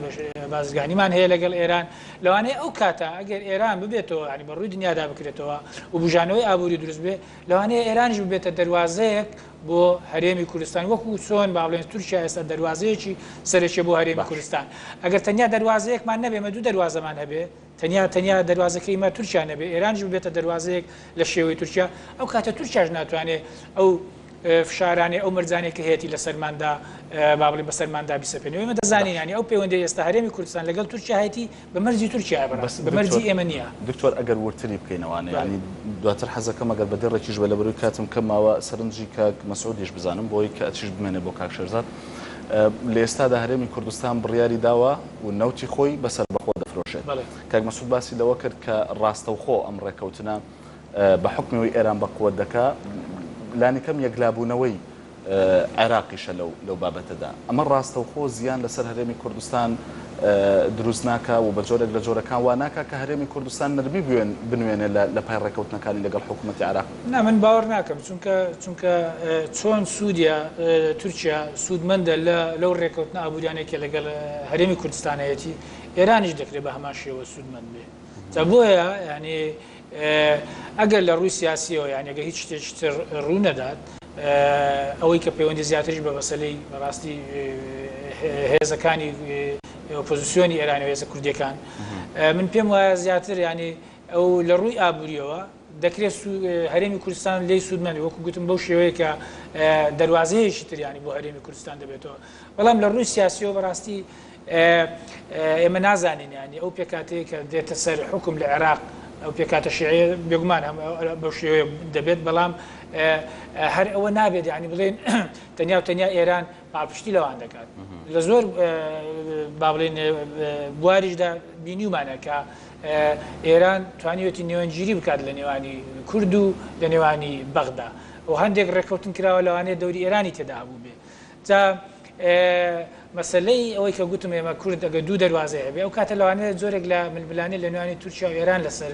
E: بازرگانیمان هەیە لەگەڵ ئێران لەوانەیە ئەو کاتە ئەگەر ئێران ببێتەوە ینی بە ڕووی دنیادا بکرێتەوە و بژانەوەی ئابووری دروست بێ لەوانەیە ئێرانیش ببێتە دەروازەیەک بۆ هەرێمی کوردستان وەکو چۆن با بڵێن تورکیا ئێستا دەروازەیەکی سەرەکیە بۆ هەرێمی کوردستان ئەگەر تەنیا دەروازەیەکمان نەبێ مە دوو دەروازەمان هەبێ تەنیا تەنیا دەروازەکەی ئیمە تورکیا نەبێ ئێرانیش ببێتە دەروازەیەک لە شێوەی تورکیا ئەو کاتە تورکیاش ناتوانێ ئەو فشارانەی ئەو مەرجانەی کە هەیەتی لەسەرماندا با بڵێین بەسەرماندا بیسەپێنێ ئێمە دەزانین یانی ئەو پەیوەندی ئێستا هەرێمی کوردستان لەگەڵ تورکیا هەیەتی بە مەرجی تورکیایە بەڕاستی بە مەرجی ئێمە نییە.
B: دکتۆر ئەگەر وردتری بکەینەوانە یانی دواتر حەزەکەم ئەگەر بە دێڕێکیش بێ لەبەروی کاتم کەم ماوە سەرنجی کاک مەسعودیش بزانم بۆی کە ئەچیش بمێنێ بۆ کاک شێرزاد لە ئێستادا هەرێمی کوردستان بڕیاری داوە و نەوتی خۆی بە سەربەخۆ دەفرۆشێت کاک مەسعود باسی لەوە کرد کە ڕاستەوخۆ ئەم ڕێکەوتنە بە حوکمی ئەوەی ئێران بە قوت دەکا لانیکەم یەکلابوونەوەی عێراقیشە لەو لەو بابەتەدا. ئەمە ڕاستەوخۆ زیان لەسەر هەرێمی کوردستان دروست ناکا و بە جۆرێک لە جۆرەکان وا ناکا کە هەرێمی کوردستان نەرمی بنوێنێ لە لە پای ڕێکەوتنەکانی لەگەڵ حکوومەتی عێراق؟
E: نا من باوەڕ ناکەم چونکە چونکە چۆن سوودیا تورکیا سوودمەندە لە لەو ڕێکەوتنە ئابووریانەی کە لەگەڵ هەرێمی کوردستان هەیەتی ئێرانیش دەکرێت بە هەمان شێوە سوودمەند بێ جا بۆیە یانی ئەگەر لە ڕووی سیاسیەوە یانی ئەگەر هیچ شتێکی تر ڕوو نەدات ئەوەی کە پەیوەندی زیاتریش بە مەسەلەی بەڕاستی هێزەکانی ئۆپۆزیسیۆنی ئێران و هێزە کوردیەکان من پێم وایە زیاتر ینی ئەو لە ڕووی ئابووریەوە دەکرێت هەرێمی کوردستان لی سوودمەند وەکو گوتم بەو شێوەیە کە دەواازەیەکی تریانی بۆ هەرێمی کوردستان دەبێتەوە بەڵام لە ڕووی سیاسیەوە بەڕاستی ئێمە نازانین یانی ئەو پێکهاتەیە کە دێتە سەر حوکم لە عێراق ئەو پێکهاتە شیعیە بێگومان هەم بەو شێوەیە دەبێت بەڵام هەر ئەوە نابێت یانی بڵێن تەنیا و تەنیا ئێران پاڵپشتی لەوان دەکات لە زۆر با بڵێن بواریشدا بینیومانە کە ئێران توانیوێتی نێوەندگیری بکات لە نێوانی کورد و لە نێوانی بەغدا و هەندێک ڕێککەوتن کراوە لەوانەیە دەوری ئێرانی تێدا هەبوو بێ جا مەسەلەی ئەوەی کە گوتم ئێمە کورد ئەگەر دوو دەروازەی هەبێ ئەو کاتە لەوانەیە جۆرێک لە ململانێ لە نێوانی تورکیا و ئێران لەسەر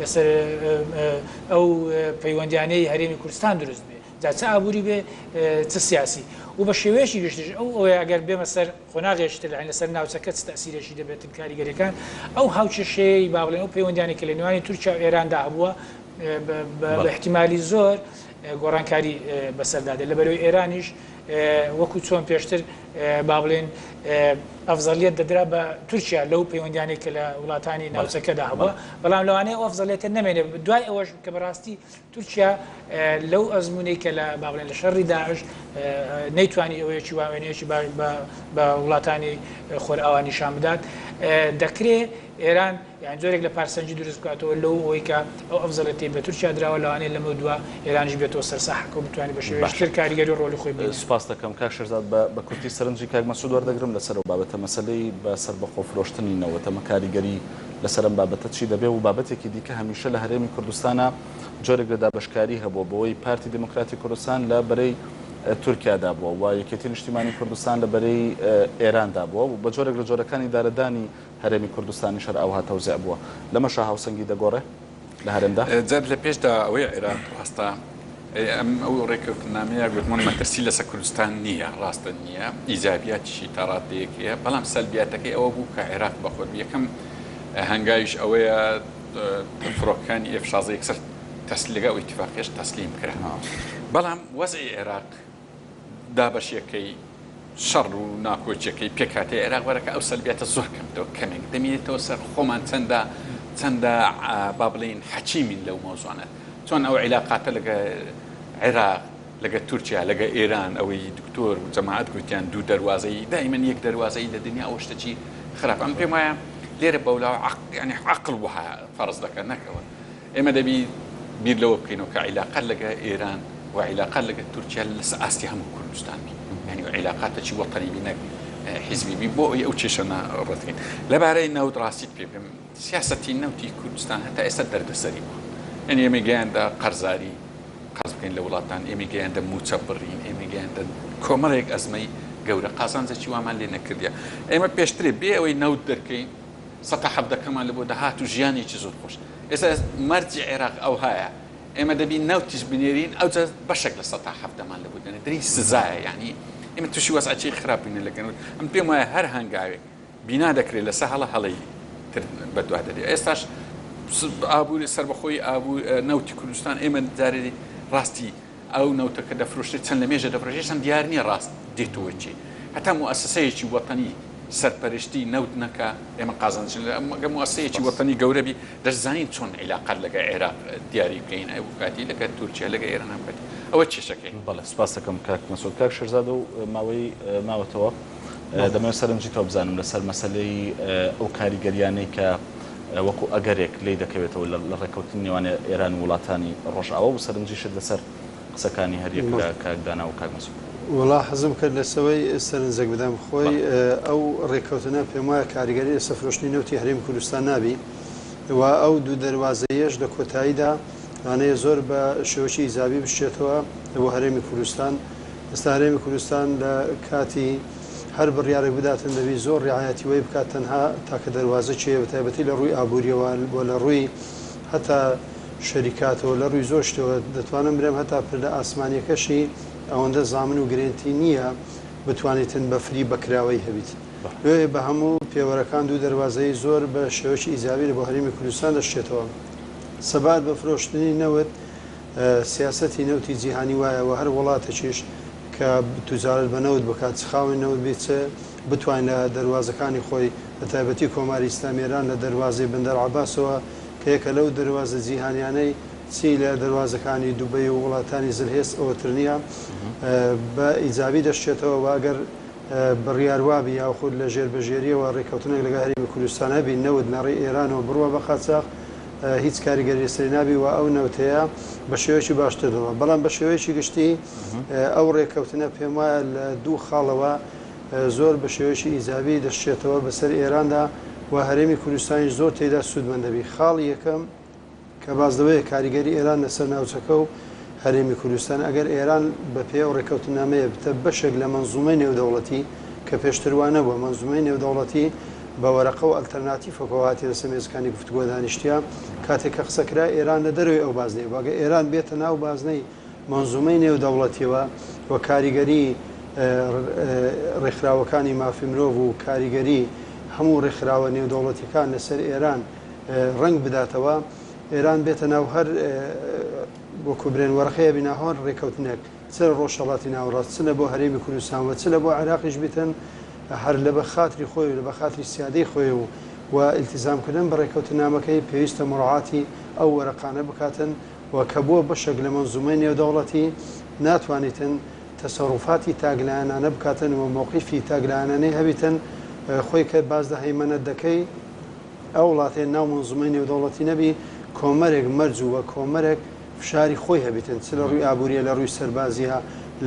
E: لەسەر ئەو پەیوەندیانەی هەرێمی کوردستان دروست بێ جا چ ئابووری بێ چ سیاسی و بە شێوەیەکی گشتیش ئەو ئەوەیە ئەگەر بێمە سەر قۆناغێکی تر لە لەسەر ناوچەکە چ تەئسیرێکی دەبێتن کاریگەریەکان ئەو هاوکێشەیەی با بڵێن ئەو پەیوەندیانەی کە لە نێوانی تورکیا و ئێراندا هەبووە بە ئیحتیمالی زۆر گۆڕانکاری بەسەردا دێت لەبەرئەوەی ئێرانیش وەکو چۆن پێشتر با بڵێن ئەفزەلیەت دەدرا بە تورکیا لەو پەیوەندیانەی کە لە وڵاتانی ناوچەکەدا هەبووە بەڵام لەوانەیە ئەو ئەفزەلیەتە نەمێنێت دوای ئەوەش کە بەڕاستی تورکیا لەو ئەزمونەی کە لە با بڵێن لە شەڕی داعش نەیتوانی ئەوەیەکی واوێنەیەکی بە وڵاتانی خۆرئاوا نیشان بدات دەکرێ ئێران یان جۆرێک لە پارسەنگی دروست بکاتەوە لەو ئەوەی کە ئەو ئەفزەڵێتەی بە تورکیا دراوە لەوانەیە لەمەو دوا ئێرانیش بێتەوە سەر ساحەکە و بتوانێت بە شێوەیەکی
B: باشە
E: تر کاریگەری و ڕۆڵی خۆی ببینێت.
B: سوپاست دەکەم کاک شێرزاد بە بە کورتی سەرنجی کاک مەسعود وەردەگرم لەسەر ئەو بابەتە مەسەلەی بە سەربەخۆ فرۆشتنی نەوت ئەمە کاریگەری لەسەر ئەم بابەتە چی دەبێ و بابەتێکی دیکە هەمیشە لە هەرێمی کوردستانا جۆرێک لە دابەشکاری هەبووە بەوەی پارتی دیموکراتی کوردستان لە بەرەی تورکیادا بووە و یەکێتی نیشتیمانی کوردستان لە بەرەی ئێراندا بووە و بە جۆرێک لە جۆرەکان ئیدارەدانی هەرێمی کوردستانیش هەر ئاوها تەوزیع بووە. لەمەشا هاوسەنگی دەگۆڕێ لە هەرێمدا؟
D: جا لە پێشدا ئەوەی عێراق ڕاستە ئەم ئەو ڕێککەوتننامەیە گوتمان مەترسی لەسەر کوردستان نییە، ڕاستە نییە، ئیجابیاتیشی تا ڕاددەیەک هەیە، بەڵام سەلبیاتەکەی ئەوە بوو کە عێراق بە خۆی یەکەم هەنگاویش ئەوەیە فڕۆکەکانی ئێف 16 یەکسەر تەسلیم لەگەڵ ئەو ئیتیفاقیەش تەسلیم کرا. بەڵام وەزعی عێراق دابەشیەکەی. شەڕ و ناکۆکیەکەی پێکهاتەی عێراق وەرەکە ئەو سەلبیاتە زۆر کەمتەوە کەمێک دەمینێتەوە سەر خۆمان چەندە چەندە با بڵێین حەکیمین لەو مەوزوعانە چۆن ئەو عیلاقاتە لەگە عێراق لەگە تورکیا لەگە ئێران ئەوەی دکتۆر و جەماعەت گوتیان دوو دەروازەیی دایمەن یەک دەروازەیی لە دنیا ئەوە شتەکی خراپ ئەم پێم وایە لێرە بەولاوە یعنی عەقڵ وەها فەرز دەکە نەکەوە ئێمە دەبی بیر لەوە بکەینەوە کە عیلاقات لەگە ئێران و عیلاقات لەگە تورکیا لەسەر ئاستی هەموو کوردستان بی یعنی عیلاقاتەکی وەتەنی بی نەک حیزبی بی بۆ ئەوەی ئەو کێشانە ڕەت بکەین. لەبارەی نەوت ڕاستیت پێ بێم سیاسەتی نەوتی کوردستان هەتا ئێستا دەردەسەری بووە یعنی ئێمەی گەیاندە قەرزاری قەرز بکەین لە وڵاتان ئێمەی گەیاندە مووچە بڕین ئێمەی گەیاندە کۆمەڵێک ئەزمەی گەورە قازانجێکی وامان لێ نەکردیە ئێمە پێشترێ بێ ئەوەی نەوت دەرکەین سەتا حەڤدەکەمان لە بۆ دەهات و ژیانێکی زۆر خۆش. ئێستا مەرجی عێراق ئەوهایە ئێمە دەبی نەوتیش بنێرین ئەوجا بەشێک لە سەتا حەڤدەمان لە بۆ دەنێ دەرین سزایە یانی ئێمە تووشی وەزعێکی خراپ بووینە لە گەنوت ئەم پێم وایە هەر هەنگاوێک بینا دەکرێت لەسەر هەڵە هەڵەی تر بەدوا دەدێ ئێستاش ئابووری سەربەخۆی ئابوور نەوتی کوردستان ئێمە جارێ ڕاستی ئەو نەوتە کە دەفرۆشرێت چەند لە مێژە دەفرۆشرێت چەند دیار نییە ڕاست دێتەوە چی هەتا موئەسەسەیەکی وەتەنی سەرپەرشتی نەوت نەکا ئێمە قازانج گە موئەسەیەکی وەتەنی گەورە بی دەشزانین چۆن عیلاقات لەگە عێراق دیاری بکەین ئەو کاتی لەگە تورکیا لەگە ئێران هەم کاتی ئەوە کێشەکەی.
B: بەڵێ سوپاس دەکەم کاک مەسعود. کاک شێرزاد و ماوەی ماوەتەوە دەمەوێت سەرنجی تۆ بزانم لەسەر مەسەلەی ئەو کاریگەریانەی کە وەکو ئەگەرێک لێی دەکەوێتەوە لە ڕێککەوتنی نێوان ئێران و وڵاتانی ڕۆژئاوا و سەرنجیشت لەسەر قسەکانی هەریەک لە کاک دانا و کاک مەسعود.
C: وەڵا حەزم کرد لەسەوەی سەرنجێک بدەم خۆی ئەو ڕێککەوتنە پێموایە کاریگەری لەسەر فرۆشتنی نەوتی هەرێمی کوردستان نابی و ئەو دوو دەروازەیەش لە کۆتاییدا لەوانەیە زۆر بە شێوەکی ئیجابی بشچێتەوە بۆ هەرێمی کوردستان ئێستا هەرێمی کوردستان لە کاتی هەر بڕیارێک بداتن دەبی زۆر ڕعایەتی وەی بکات تەنها تاکە دەروازە کێیە بەتایبەتی لە ڕووی ئابووریەوە و لە ڕووی هەتا شەریکاتەوە لە ڕووی زۆر شتەوە دەتوانم برێم هەتا پردە ئاسمانیەکەشی ئەوەندە زامن و گرێنتی نییە بتوانیتن بە فری بە کراوەی هەبیت لۆیە بە هەموو پێوەرەکان دوو دەروازەیی زۆر بە شێوەکی ئیجابی لە بۆ هەرێمی کوردستان دەشچێتەوە. سەبارەت بە فرۆشتنی نەوت سیاسەتی نەوتی جیهانی وایە و هەر وڵاتێکیش کە توجارەت بە نەوت بکات چ خاوەنی نەوت بیت چ بتوانێت لە دەروازەکانی خۆی بە تایبەتی کۆماری ئیسلامی ئێران لە دەروازەی بەندەر عەباسەوە کە یەکە لەو دەروازە جیهانیانەی چی لە دەروازەکانی دوبەی و وڵاتانی زلهێز ئەوەتر نییە بە ئیجابی دەشچێتەوە و ئەگەر بڕیار وابی یاخود لە ژێر بەژێریەوە ڕێککەوتنێک لەگەڵ هەرێمی کوردستان هەبی نەوت لە ڕێی ئێرانەوە بڕوا بە قاچاخ هیچ کاریگەری لەسەری نابی و ئەو نەوتەیە بە شێوەیەکی باشتر دەڕوا بەڵام بە شێوەیەکی گشتی ئەو ڕێککەوتنە پێم وایە لە دوو خاڵەوە زۆر بە شێوەیەکی ئیجابی دەشچێتەوە بەسەر ئێراندا و هەرێمی کوردستانیش زۆر تێیدا سوودمەند دەبی خاڵی یەکەم کە باس لەوەیە کاریگەری ئێران لەسەر ناوچەکە و هەرێمی کوردستان، ئەگەر ئێران بە پێی ئەو ڕێککەوتننامەیە بتە بەشێک لە مەنزومەی نێودەوڵەتی کە پێشتر وا نەبووە، مەنزومەی نێودەوڵەتی بە وەرەقە و ئەلتەرناتیفەکەوە هاتیە لەسەر مێزەکانی گفتوگۆ دانیشتیە، کاتێک کە قسە کرا ئێران لە دەرەوەی ئەو بازنەیە بوو، ئەگەر ئێران بێتە ناو بازنەی مەنزومەی نێودەوڵەتیەوە و کاریگەری ڕێکخراوەکانی مافی مرۆڤ و کاریگەری هەموو ڕێکخراوە نێودەوڵەتیەکان لەسەر ئێران ڕەنگ بداتەوە، ئێران بێتە ناو هەر وەکو برێن وەرەقەیە بینا هەر ڕێکەوتنێک چ لە ڕۆژهەڵاتی ناوەڕاست چ لە بۆ هەرێمی کوردستان و چ لە بۆ عێراقیش بیتن هەر لە بە خاتری خۆی و لە بە خاتری سیادەی خۆی و و ئیلتیزام کردن بە ڕێکەوتننامەکەی پێویستە موراعاتی ئەو وەرەقانە بکاتن و کە بووە بەشێک لە مەنزومەی نێودەوڵەتی ناتوانیتن تەسەروفاتی تاکلایەنانە بکاتن و مەوقیفی تاکلایەنانەی هەبیتن خۆی کە باس لە هەیمەنەت دەکەی ئەو وڵاتەی ناو مەنزومەی نێودەوڵەتی نەبی کۆمەرێک مەرج و کۆمەرێک فشاری خۆی هەبیتن چ لە ڕووی ئابووریە لە ڕووی سەربازیە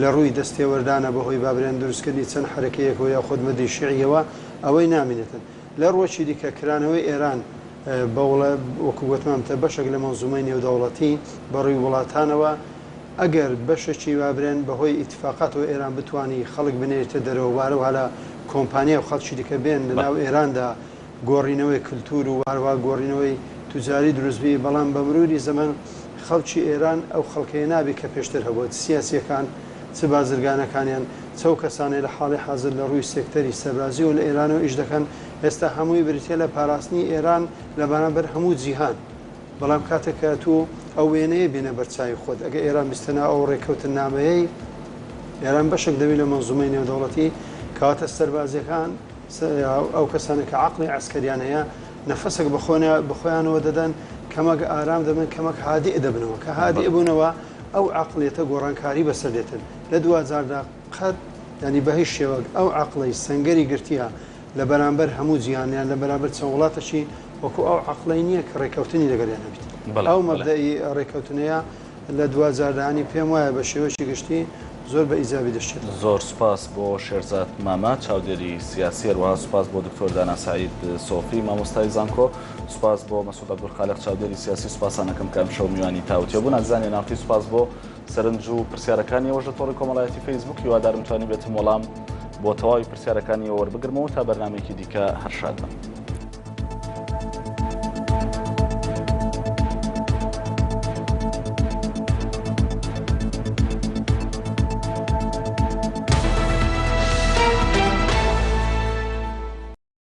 C: لە ڕووی دەست تێوەردانە بە هۆی بابرێن دروستکردنی چەند حەرەکەیەکەوە یاخود مەدی شیعیەوە ئەوەی نامینێتن لە ڕووەکی دیکە کرانەوەی ئێران بە وڵە وەکو گۆتمان بتە بەشێک لە مەنزومەی نێودەوڵەتی بە ڕووی وڵاتانەوە ئەگەر بەشێکی بابرێن بە هۆی ئیتفاقاتەوە ئێران بتوانی خەڵک بنێریتە دەرەوە وهەروەها لە کۆمپانیا و خەڵکی دیکە بێن لە ناو ئێراندا گۆڕینەوەی کلتور و هەروەها گۆڕینەوەی توجاری دروست بی، بەڵام بە مروری زەمەن خەڵکی ئێران ئەو خەڵکەیە نابی کە پێشتر هەبووە، چ سیاسییەکان، چ بازرگانەکانیان، چ ئەو کەسانەی لە حاڵی حازر لە ڕووی سێکتەری سەربازییەوە لە ئێرانەوە ئیش دەکەن، ئێستا هەمووی بریتییە لە پاراستنی ئێران لە بەرامبەر هەموو جیهان. بەڵام کاتێک کە ئەتوو ئەو وێنەیە بینە بەر چاوی خۆت، ئەگەر ئێران بیستە ناو ئەو ڕێککەوتننامەیەی، ئێران بەشێک دەبی لە مەنزومەی نێودەوڵەتی. کەواتە سەربازیەکان ئەو کەسانە کە عەقڵی عەسکەریان هەیە نەفەسێک بە خۆیانەوە دەدەن کەمەک ئارام دەبن کەمەک هادئ دەبنەوە کە هادئ بوونەوە ئەو عەقڵیەتە گۆڕانکاری بەسەر دێتن لە دواجاردا قەت یانی بە هیچ شێوەک ئەو عەقڵەی سەنگەری گرتیە لە بەرامبەر هەموو جیهان یان لە بەرامبەر چەند وڵاتەکی وەکو ئەو عەقڵەی نییە کە ڕێکەوتنی لەگەڵیان هەبیت ئەو مەبدەئی ڕێکەوتنەیە لە دواجاردا ینی پێم وایە بە شێوەیەکی گشتی زۆر بە ئیجابی دەشچێتەوە.
B: زۆر سوپاس بۆ شێرزاد مامە چاودێری سیاسی، هەروەها سوپاس بۆ دکتۆر دانا سەعید سۆفی مامۆستای زانکۆ، سوپاس بۆ مەسعود عەبدولخالق چاودێری سیاسی، سوپاسان ئەکەم کە ئەمشەو میوانی تاوتوێ بوون. ئازیزانی NRT سوپاس بۆ سەرنج و پرسیارەکانی ئێوەش لە تۆڕی کۆمەڵایەتی فەیسبوک، هیوادارم توانیبێتم وەڵام بۆ تەواوی پرسیارەکانی ئێوە وەربگرمەوە تا بەرنامەیەکی دیکە هەر شاد بن.